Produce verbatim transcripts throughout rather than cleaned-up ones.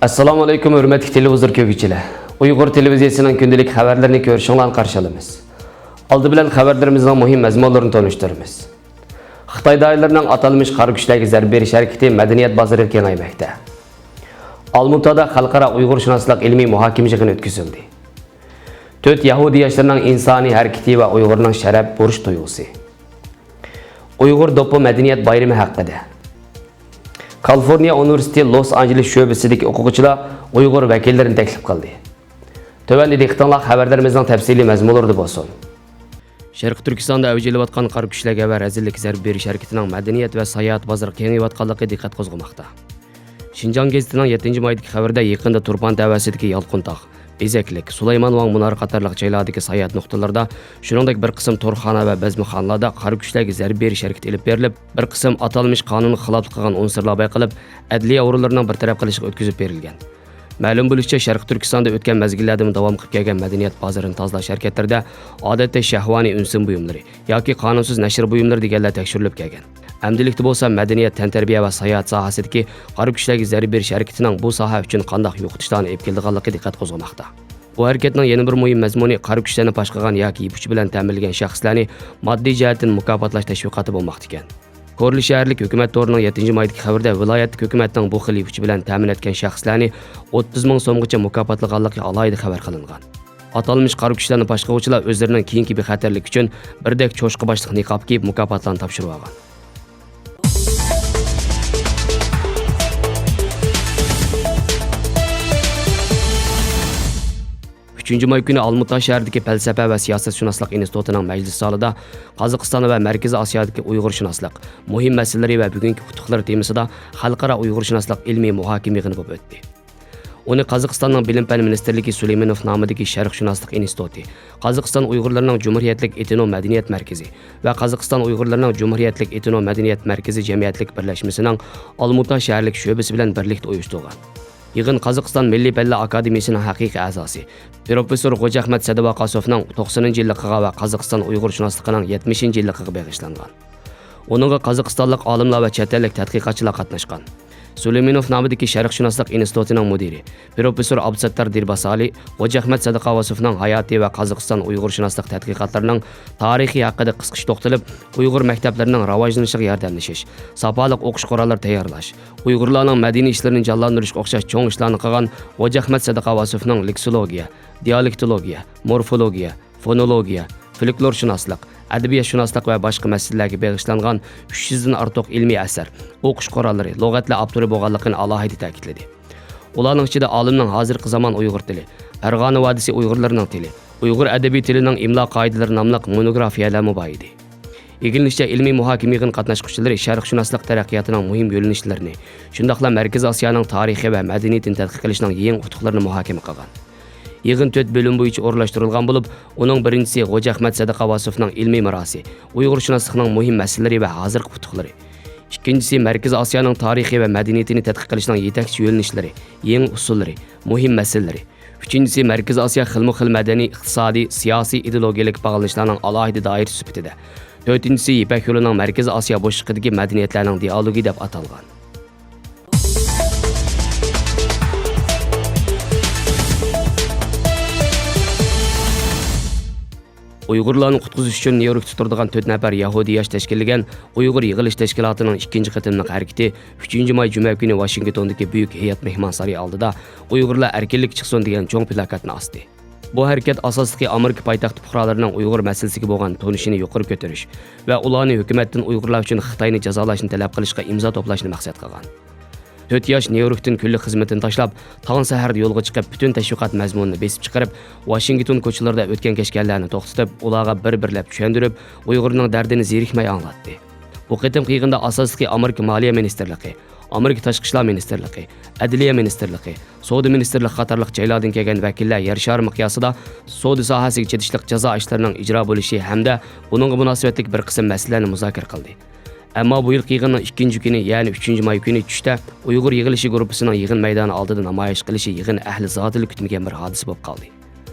ئەسسالامۇ ئەلەيكۇم، ھۆرمەتلىك تېلېۋىزور كۆرگۈچىلەر. ئۇيغۇر تېلېۋىزىيەسىنىڭ كۈندىلىك خەۋەرلىرىنى كۆرۈشۈڭلارنى قارشى ئالىمىز. ئالدى بىلەن خەۋەرلىرىمىزنىڭ مۇھىم مەزمۇنلىرىنى تونۇشتۇرىمىز. خىتاي دائىرىلىرىنىڭ ئاتالمىش قارا كۈچلەرگە زەربە بېرىش ھەرىكىتى مەدەنىيەت بازىرىغا كېڭەيمەكتە. ئالمۇتادا خەلقئارا ئۇيغۇرشۇناسلىق ئىلمىي مۇھاكىمە يىغىنى ئۆتكۈزۈلدى. تۆت يەھۇدىي ياشلىرىنىڭ ئىنسانىي ھەرىكىتى ۋە ئۇيغۇرنىڭ شەرەپ، بۇرچ تۇيغۇسى. ئۇيغۇر دوپپا مەدەنىيەت بايرىمى ھەققىدە. كالىفورنىيە ئۇنىۋېرسىتېتى لوس ئانژېلېس شۆبىسىدىكى ئوقۇغۇچىلار ئۇيغۇر ۋەكىللىرىنى تەكلىپ قىلدى. تۆۋەندە دىققىتىڭلار خەۋەرلىرىمىزنىڭ تەپسىلىي مەزمۇنلىرىدا بولسۇن. شەرقىي تۈركىستاندا ئەۋج ئېلىۋاتقان قارا كۈچلەرگە ۋە رەزىللىككە زەربە بېرىش ھەرىكىتىنىڭ مەدەنىيەت ۋە ساياھەت بازىرى كېڭىيىۋاتقانلىقى دىققەت قوزغىماقتا. شىنجاڭ گېزىتىنىڭ يەتتىنچى مايدىكى خەۋىرىدە يېقىندا تۇرپان تەۋەسىدىكى يالقۇنتاغ، بېزەكلىك، سۇلايمان ۋاڭ مۇنارى قاتارلىق جايلاردىكى ساياھەت نۇقتىلىرىدا، شۇنىڭدەك بىر قىسىم تورخانا ۋە بەزمىخانىلاردا قارا كۈچلەرگە زەربە بېرىش ھەرىكىتى ئېلىپ بېرىلىپ، بىر قىسىم ئاتالمىش قانۇنغا خىلاپلىق قىلغان ئۇنسۇرلار بايقىلىپ، ئەدلىيە ئورۇنلىرىنىڭ بىر تەرەپ قىلىشىغا ئۆتكۈزۈپ بېرىلگەن. مەلۇم بولۇشىچە، شەرقىي تۈركىستاندا ئۆتكەن مەزگىللەردىمۇ داۋام قىلىپ كەلگەن مەدەنىيەت بازىرىنى تازىلاش ھەرىكەتلىرىدە، ئادەتتە شەھۋانىي ئۈن-سىن بۇيۇملىرى ياكى قانۇنسىز نەشر بۇيۇملىرى دېگەنلەر تەكشۈرۈلۈپ كەلگەن. ئەمدىلىكتە بولسا مەدەنىيەت، تەنتەربىيە ۋە ساياھەت ساھەسىدىكى قارا كۈچلەرگە زەربە بېرىش ھەرىكىتىنىڭ بۇ ساھە ئۈچۈن قانداق يوقىتىشلارنى ئېلىپ كېلىدىغانلىقى دىققەت قوزغىماقتا. بۇ ھەرىكەتنىڭ يەنە بىر مۇھىم مەزمۇنى قارا كۈچلەرنى پاش قىلغان ياكى يىپ ئۇچى بىلەن تەمىنلىگەن شەخسلەرنى ماددىي جەھەتتىن مۇكاپاتلاش تەشۋىقاتى بولماقتا ئىكەن. كورلا شەھەرلىك ھۆكۈمەت تورىنىڭ يەتتىنچى مايدىكى خەۋىرىدە، ۋىلايەتلىك ھۆكۈمەتنىڭ بۇ خىل يىپ ئۇچى بىلەن تەمىن ئەتكەن شەخسلەرنى ئوتتۇز مىڭ سومغىچە مۇكاپاتلىغانلىقى ئالاھىدە خەۋەر قىلىنغان. ئاتالمىش قارا كۈچلەرنى پاش قىلغۇچىلار ئۆزلىرىنىڭ كېيىنكى بىخەتەرلىك ئۈچۈن بىردەك چوشقا باشلىق نىقاب كىيىپ مۇكاپاتلارنى تاپشۇرۇۋالغان. ئۈچىنچى ماي كۈنى ئالمۇتا شەھىرىدىكى پەلسەپە ۋە سىياسەتشۇناسلىق ئىنستىتۇتىنىڭ مەجلىس زالىدا قازاقىستان ۋە مەركىزىي ئاسىيادىكى ئۇيغۇرشۇناسلىق مۇھىم مەسىلىلىرى ۋە بۈگۈنكى ئۇتۇقلىرى تېمىسىدا خەلقئارا ئۇيغۇرشۇناسلىق ئىلمىي مۇھاكىمە يىغىنى بولۇپ ئۆتتى. ئۇنى قازاقىستاننىڭ بىلىم پەن مىنىستىرلىكى سۇلېيمېنوف نامىدىكى شەرقشۇناسلىق ئىنستىتۇتى، قازاقىستان ئۇيغۇرلىرىنىڭ جۇمھۇرىيەتلىك ئېتنو مەدەنىيەت مەركىزى ۋە قازاقىستان ئۇيغۇرلىرىنىڭ جۇمھۇرىيەتلىك ئېتنو مەدەنىيەت مەركىزى جەمئىيەتلىك بىرلەشمىسىنىڭ ئالمۇتا شەھەرلىك شۆبىسى بىلەن بىرلىكتە ئۇيۇشتۇرغان. يىغىن قازاقىستان مىللىي پەنلەر ئاكادېمىيىسىنىڭ ھەقىقىي ئەزاسى، پروفېسسور غوجىئەخمەت سەدىقاۋاسوفنىڭ توقسىنىنچى يىللىقىغا ۋە قازاقىستان ئۇيغۇرشۇناسلىقىنىڭ يەتمىشىنچى يىللىقىغا بېغىشلانغان. ئۇنىڭغا قازاقىستانلىق ئالىملار ۋە چەت ئەللىك تەتقىقاتچىلار قاتناشقان. سۇلېيمېنوف نامىدىكى شەرقشۇناسلىق ئىنستىتۇتىنىڭ مۇدىرى، پروفېسسور ئابدۇساتتار دىرباسالى غوجىئەخمەت سەدىقاۋاسوفنىڭ ھاياتى ۋە قازاقىستان ئۇيغۇرشۇناسلىق تەتقىقاتلىرىنىڭ تارىخى ھەققىدە قىسقىچە توختىلىپ، ئۇيغۇر مەكتەپلىرىنىڭ راۋاجلىنىشىغا ياردەملىشىش، ساپالىق ئوقۇش قوراللىرى تەييارلاش، ئۇيغۇرلارنىڭ مەدەنىي ئىشلىرىنى جانلاندۇرۇشقا ئوخشاش چوڭ ئىشلارنى قىلغان غوجىئەخمەت سەدىقاۋاسوفنىڭ لېكسولوگىيە، دىئالېكتولوگىيە، مورفولوگىيە، فونولوگىيە، فولكلورشۇناسلىق، ئەدەبىياتشۇناسلىق ۋە باشقا مەسىلىلەرگە بېغىشلانغان ئۈچ يۈزدىن ئارتۇق ئىلمىي ئەسەر، ئوقۇش قوراللىرى، لۇغەتلەر ئاپتورى بولغانلىقىنى ئالاھىدە تەكىتلىدى. ئۇلارنىڭ ئىچىدە ئالىمنىڭ ھازىرقى زامان ئۇيغۇر تىلى، پەرغانە ۋادىسى ئۇيغۇرلىرىنىڭ تىلى، ئۇيغۇر ئەدەبىي تىلىنىڭ ئىملا قائىدىلىرى ناملىق مونوگرافىيەلەرمۇ بار ئىدى. ئىگىلىنىشىچە، ئىلمىي مۇھاكىمە يىغىن قاتناشقۇچىلىرى شەرقشۇناسلىق تەرەققىياتىنىڭ مۇھىم يۆنىلىشلىرىنى، شۇنداقلا مەركىزىي ئاسىيانىڭ تارىخى ۋە مەدەنىيىتىنى تەتقىق قىلىشنىڭ يېڭى ئۇتۇقلىرىنى مۇھاكىمە قىلغان. يىغىن تۆت بۆلۈم بويىچە ئورۇنلاشتۇرۇلغان بولۇپ، ئۇنىڭ بىرىنچىسى غوجىئەخمەت سەدىقاۋاسوفنىڭ ئىلمىي مىراسى، ئۇيغۇرشۇناسلىقنىڭ مۇھىم مەسىلىلىرى ۋە ھازىرقى ئۇتۇقلىرى. ئىككىنچىسى مەركىزىي ئاسىيانىڭ تارىخى ۋە مەدەنىيىتىنى تەتقىق قىلىشنىڭ يېتەكچى يۆنىلىشلىرى، يېڭى ئۇسۇللىرى، مۇھىم مەسىلىلىرى. ئۈچىنچىسى مەركىزىي ئاسىيا خىلمۇ خىل مەدەنىي، ئىقتىسادىي، سىياسىي، ئىدېئولوگىيەلىك باغلىنىشلارنىڭ ئالاھىدە دائىرىسى سۈپىتىدە. تۆتىنچىسى يىپەك يولىنىڭ مەركىزىي ئاسىيا بوشلۇقىدىكى مەدەنىيەتلەرنىڭ دىئالوگى دەپ ئاتالغان. ئۇيغۇرلارنى قۇتقۇزۇش ئۈچۈن نيۇ يوركتا تۇرىدىغان تۆت نەپەر يەھۇدىي ياش تەشكىللىگەن ئۇيغۇر يىغىلىش تەشكىلاتىنىڭ ئىككىنچى قېتىملىق ھەرىكىتى ئۈچىنچى ماي جۈمە كۈنى ۋاشىنگتوندىكى بۈيۈك ھېيت مېھمانسارىيى ئالدىدا ئۇيغۇرلار ئەركىنلىككە چىقسۇن دېگەن چوڭ پىلاكاتنى ئاستى. بۇ ھەرىكەت ئاساسلىقى ئامېرىكا پايتەختى پۇقرالىرىنىڭ ئۇيغۇر مەسىلىسىگە بولغان تونۇشىنى يۇقىرى كۆتۈرۈش ۋە ئۇلارنى ھۆكۈمەتتىن ئۇيغۇرلار ئۈچۈن خىتاينى جازالاشنى تەلەپ قىلىشقا ئىمزا توپلاشنى مەقسەت قىلغان. تۆت ياش نيۇ يوركتىن كۈنلۈك خىزمىتىنى تاشلاپ، تاڭ سەھەردە يولغا چىقىپ، پۈتۈن تەشۋىقات مەزمۇنىنى بېسىپ چىقىرىپ، ۋاشىنگتون كوچىلىرىدا ئۆتكەن كەچكەنلەرنى توختىتىپ، ئۇلارغا بىر-بىرلەپ چۈشەندۈرۈپ، ئۇيغۇرنىڭ دەردىنى زېرىكمەي ئاڭلاتتى. بۇ قېتىمقى يىغىندا ئاساسلىقى ئامېرىكا مالىيە مىنىستىرلىقى، ئامېرىكا تاشقى ئىشلار مىنىستىرلىقى، ئەدلىيە مىنىستىرلىقى، سودا مىنىستىرلىقى قاتارلىق جايلاردىن كەلگەن ۋەكىللەر يەر شارى مىقياسىدا سودا ساھەسىگە چېتىشلىق جازا ئىشلىرىنىڭ ئىجرا بولۇشى ھەمدە بۇنىڭغا مۇناسىۋەتلىك بىر قىسىم مەسىلىلەرنى مۇزاكىرە قىلدى. ئەمما بۇ يىلقى يىغىننىڭ ئىككىنچى كۈنى، يەنى ئۈچىنچى ماي كۈنى چۈشتە ئۇيغۇر يىغىلىشى گۇرۇپپىسىنىڭ يىغىن مەيدانى ئالدىدا نامايىش قىلىشى يىغىن ئەھلى زادىلا كۈتمىگەن بىر ھادىسە بولۇپ قالدى.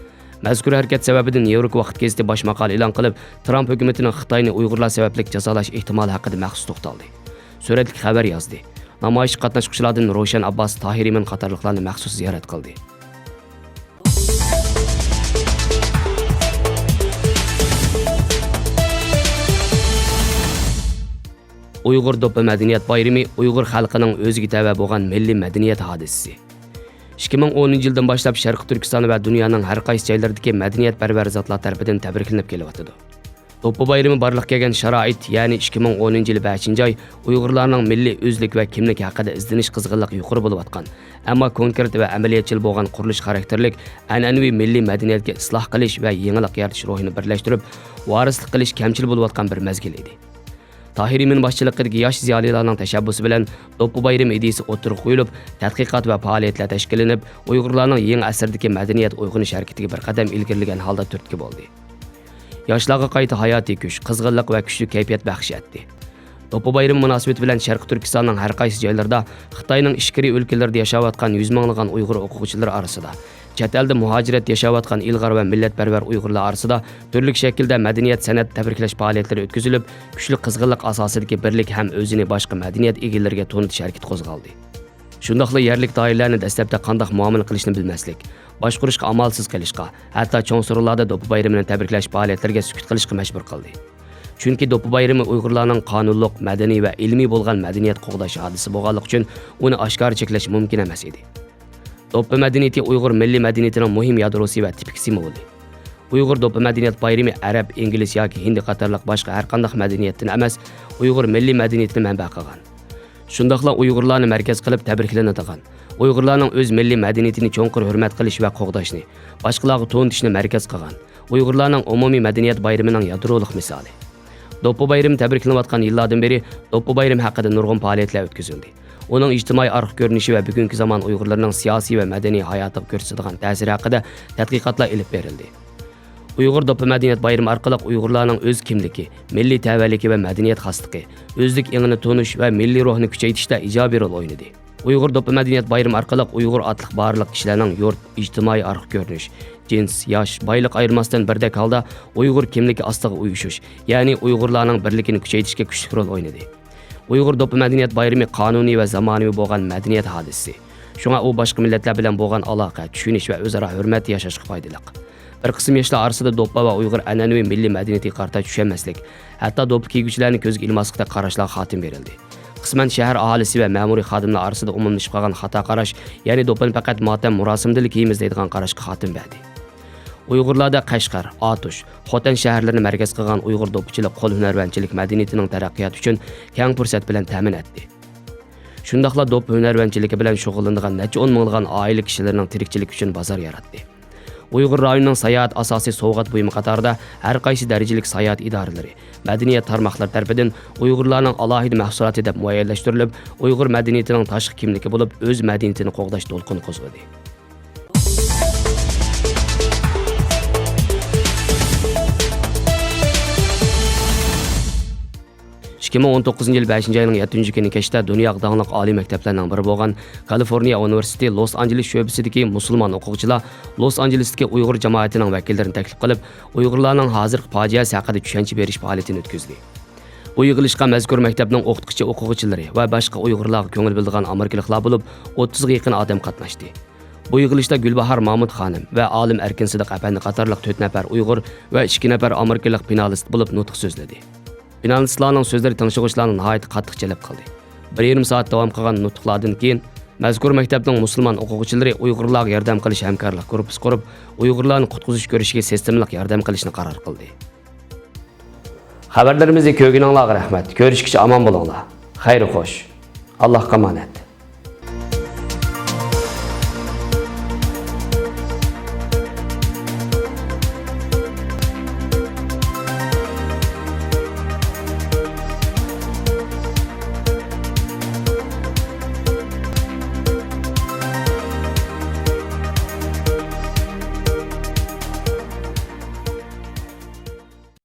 مەزكۇر ھەرىكەت سەۋەبىدىن نيۇ يورك ۋاقىت گېزىتى باش ماقالە ئېلان قىلىپ، ترامپ ھۆكۈمىتىنىڭ خىتاينى ئۇيغۇرلار سەۋەبلىك جازالاش ئېھتىمالى ھەققىدە مەخسۇس توختالدى. سۈرەتلىك خەۋەر يازدى. نامايىشقا قاتناشقۇچىلاردىن روشەن ئابباس، تاھىر ئىمىن قاتارلىقلارنى مەخسۇس زىيارەت قىلدى. ئۇيغۇر دوپپا مەدەنىيەت بايرىمى ئۇيغۇر خەلقىنىڭ ئۆزىگە تەۋە بولغان مىللىي مەدەنىيەت ھادىسىسى. ئىككى مىڭ ئونىنچى يىلدىن باشلاپ شەرقىي تۈركىستان ۋە دۇنيانىڭ ھەر قايسى جايلىرىدىكى مەدەنىيەتپەرۋەر زاتلار تەرىپىدىن تەبرىكلىنىپ كېلىۋاتىدۇ. دوپپا بايرىمى بارلىققا كەلگەن شارائىت، يەنى ئىككى مىڭ ئونىنچى يىلى بەشىنچى ئاي ئۇيغۇرلارنىڭ مىللىي ئۆزلۈك ۋە كىملىك ھەققىدە ئىزدىنىش قىزغىنلىقى يۇقىرى بولۇۋاتقان، ئەمما كونكرېت ۋە ئەمەلىيەتچىل بولغان قۇرۇلۇش خاراكتېرلىك ئەنئەنىۋى مىللىي مەدەنىيەتكە ئىسلاھ قىلىش ۋە يېڭىلىق يارىتىش روھىنى بىرلەشتۈرۈپ، ۋارىسلىق قىلىش كەمچىل بولۇۋاتقان بىر مەزگىل ئىدى. تاھىر ئىمىن باشچىلىقىدىكى ياش زىيالىيلارنىڭ تەشەببۇسى بىلەن دوپپا بايرىمى ئىدىيىسى ئوتتۇرىغا قويۇلۇپ، تەتقىقات ۋە پائالىيەتلەر تەشكىللىنىپ، ئۇيغۇرلارنىڭ يېڭى ئەسىردىكى مەدەنىيەت ئويغىنىش ھەرىكىتىگە بىر قەدەم ئىلگىرىلىگەن ھالدا تۈرتكە بولدى. ياشلارغا قايتا ھاياتىي كۈچ، قىزغىنلىق ۋە كۈچلۈك كەيپىيات بەخش ئەتتى. دوپپا بايرىمى مۇناسىۋىتى بىلەن شەرقىي تۈركىستاننىڭ ھەر قايسى جايلىرىدا، خىتاينىڭ ئىچكىرى ئۆلكىلىرىدە ياشاۋاتقان يۈز مىڭلىغان ئۇيغۇر ئوقۇغۇچىلىرى ئارىسىدا، چەت ئەلدە مۇھاجىرەتتە ياشاۋاتقان ئىلغار ۋە مىللەتپەرۋەر ئۇيغۇرلار ئارىسىدا تۈرلۈك شەكىلدە مەدەنىيەت، سەنئەت تەبرىكلەش پائالىيەتلىرى ئۆتكۈزۈلۈپ، كۈچلۈك قىزغىنلىق ئاساسىدىكى بىرلىك ھەم ئۆزىنى باشقا مەدەنىيەت ئىگىلىرىگە تونۇتۇش ھەرىكىتى قوزغالدى. شۇنداقلا يەرلىك دائىرىلەرنى دەسلەپتە قانداق مۇئامىلە قىلىشنى بىلمەسلىك، باشقۇرۇشقا ئامالسىز قېلىشقا، ھەتتا چوڭ سورۇنلاردا دوپپا بايرىمىنى تەبرىكلەش پائالىيەتلىرىگە سۈكۈت قىلىشقا مەجبۇر قىلدى. چۈنكى دوپپا بايرىمى ئۇيغۇرلارنىڭ قانۇنلۇق، مەدەنىي ۋە ئىلمىي بولغان مەدەنىيەت قوغداش ھادىسىسى بولغانلىقى ئۈچۈن ئۇنى ئاشكارا چەكلەش مۇمكىن ئەمەس ئىدى. دوپپا مەدەنىيىتى ئۇيغۇر مىللىي مەدەنىيىتىنىڭ مۇھىم يادروسى ۋە تىپىك سىمۋولى. ئۇيغۇر دوپپا مەدەنىيەت بايرىمى ئەرەب، ئىنگلىز ياكى ھىندى قاتارلىق باشقا ھەرقانداق مەدەنىيەتتىن ئەمەس، ئۇيغۇر مىللىي مەدەنىيىتىنى مەنبە قىلغان. شۇنداقلا ئۇيغۇرلارنى مەركەز قىلىپ تەبرىكلىنىدىغان، ئۇيغۇرلارنىڭ ئۆز مىللىي مەدەنىيىتىنى چوڭقۇر ھۆرمەت قىلىش ۋە قوغداشنى، باشقىلارغا تونۇتۇشنى مەركەز قىلغان، ئۇيغۇرلارنىڭ ئومۇمىي مەدەنىيەت بايرىمىنىڭ يادرولۇق مىسالى. دوپپا بايرىمى تەبرىكلىنىۋاتقان يىللاردىن بېرى دوپپا بايرىمى ھەققىدە نۇرغۇن پائالىيەتلەر ئۆتكۈزۈلدى. ئۇنىڭ ئىجتىمائىي ئارقا كۆرۈنۈشى ۋە بۈگۈنكى زامان ئۇيغۇرلىرىنىڭ سىياسىي ۋە مەدەنىي ھاياتىغا كۆرسىتىدىغان تەسىرى ھەققىدە تەتقىقاتلار ئېلىپ بېرىلدى. ئۇيغۇر دوپپا مەدەنىيەت بايرىمى ئارقىلىق ئۇيغۇرلارنىڭ ئۆز كىملىكى، مىللىي تەۋەلىكى ۋە مەدەنىيەت خاسلىقى، ئۆزلۈك ئېڭىنى تونۇش ۋە مىللىي روھنى كۈچەيتىشتە ئىجابىي رول ئوينىدى. ئۇيغۇر دوپپا مەدەنىيەت بايرىمى ئارقىلىق ئۇيغۇر ئاتلىق بارلىق كىشىلەرنىڭ يۇرت، ئىجتىمائىي ئارقا كۆرۈنۈش، جىنس، ياش، بايلىق ئايرىماستىن بىردەك ھالدا ئۇيغۇر كىملىكى ئاستىغا ئۇيۇشۇش، يەنى ئۇيغۇرلارنىڭ بىرلىكىنى كۈچەيتىشكە كۈچلۈك رول ئوينىدى. ئۇيغۇر دوپپا مەدەنىيەت بايرىمى قانۇنىي ۋە زامانىۋى بولغان مەدەنىيەت ھادىسىسى. شۇڭا ئۇ باشقا مىللەتلەر بىلەن بولغان ئالاقە، چۈشىنىش ۋە ئۆزئارا ھۆرمەتتە ياشاشقا پايدىلىق. بىر قىسىم ياشلار ئارىسىدا دوپپا ۋە ئۇيغۇر ئەنئەنىۋى مىللىي مەدەنىيىتىگە قارىتا چۈشەنمەسلىك، ھەتتا دوپپا كىيگۈچىلەرنى كۆزگە ئىلماسلىقتەك قاراشلارغا خاتىمە بېرىلدى. قىسمەن شەھەر ئاھالىسى ۋە مەمۇرىي خادىملار ئارىسىدا ئومۇملىشىپ قالغان خاتا قاراش، يەنى دوپپىنى پەقەت ماتەم مۇراسىمىدىلا كىيىمىز دەيدىغان قاراشقا خاتىمە بەردى. ئۇيغۇرلاردا قەشقەر، ئاتۇش، خوتەن شەھەرلىرىنى مەركەز قىلغان ئۇيغۇر دوپپىچىلىق قول ھۈنەرۋەنچىلىك مەدەنىيىتىنىڭ تەرەققىياتى ئۈچۈن كەڭ پۇرسەت بىلەن تەمىن ئەتتى. شۇنداقلا دوپپا ھۈنەرۋەنچىلىكى بىلەن شۇغۇللىنىدىغان نەچچە ئون مىڭلىغان ئائىلە كىشىلىرىنىڭ تىرىكچىلىكى ئۈچۈن بازار ياراتتى. ئۇيغۇر رايونىنىڭ ساياھەت ئاساسىي سوۋغات بۇيۇمى قاتارىدا ھەر قايسى دەرىجىلىك ساياھەت ئىدارىلىرى، مەدەنىيەت تارماقلىرى تەرىپىدىن ئۇيغۇرلارنىڭ ئالاھىدە مەھسۇلاتى دەپ مۇئەييەنلەشتۈرۈلۈپ، ئۇيغۇر مەدەنىيىتىنىڭ تاشقى كىملىكى بولۇپ، ئۆز مەدەنىيىتىنى قوغداش دولقۇنى قوزغىدى. ئىككى مىڭ ئون توققۇزىنچى يىل بەشىنچى ئاينىڭ يەتتىنچى كۈنى كەچتە دۇنياغا داڭلىق ئالىي مەكتەپلەرنىڭ بىرى بولغان كالىفورنىيە ئۇنىۋېرسىتېتى لوس ئانژېلېس شۆبىسىدىكى مۇسۇلمان ئوقۇغۇچىلار لوس ئانژېلېستىكى ئۇيغۇر جامائىتىنىڭ ۋەكىللىرىنى تەكلىپ قىلىپ، ئۇيغۇرلارنىڭ ھازىرقى پاجىئەسى ھەققىدە چۈشەنچە بېرىش پائالىيىتىنى ئۆتكۈزدى. بۇ يىغىلىشقا مەزكۇر مەكتەپنىڭ ئوقۇتقۇچى ئوقۇغۇچىلىرى ۋە باشقا ئۇيغۇرلارغا كۆڭۈل بۆلىدىغان ئامېرىكىلىقلار بولۇپ، ئوتتۇزغا يېقىن ئادەم قاتناشتى. بۇ يىغىلىشتا گۈلباھار مامۇت خانىم ۋە ئالىم ئەركىن سىدىق ئەپەندى قاتارلىق تۆت نەپەر ئۇيغۇر ۋە ئىككى نەپەر ئامېرىكىلىق فىنالىست بولۇپ نۇتۇق سۆزلىدى. فىنالىستلارنىڭ سۆزلىرى تىڭشىغۇچىلارنى ناھايىتى قاتتىق جەلپ قىلدى. بىر يېرىم سائەت داۋام قىلغان نۇتۇقلاردىن كېيىن، مەزكۇر مەكتەپنىڭ مۇسۇلمان ئوقۇغۇچىلىرى ئۇيغۇرلارغا ياردەم قىلىش ھەمكارلىق گۇرۇپپىسى قۇرۇپ، ئۇيغۇرلارنى قۇتقۇزۇش كۈرىشىگە سىستېمىلىق ياردەم قىلىشنى قارار قىلدى. خەۋەرلىرىمىزنى كۆرگىنىڭلارغا رەھمەت. كۆرۈشكىچە ئامان بولۇڭلار. خەير خوش. ئاللاھقا ئامانەت.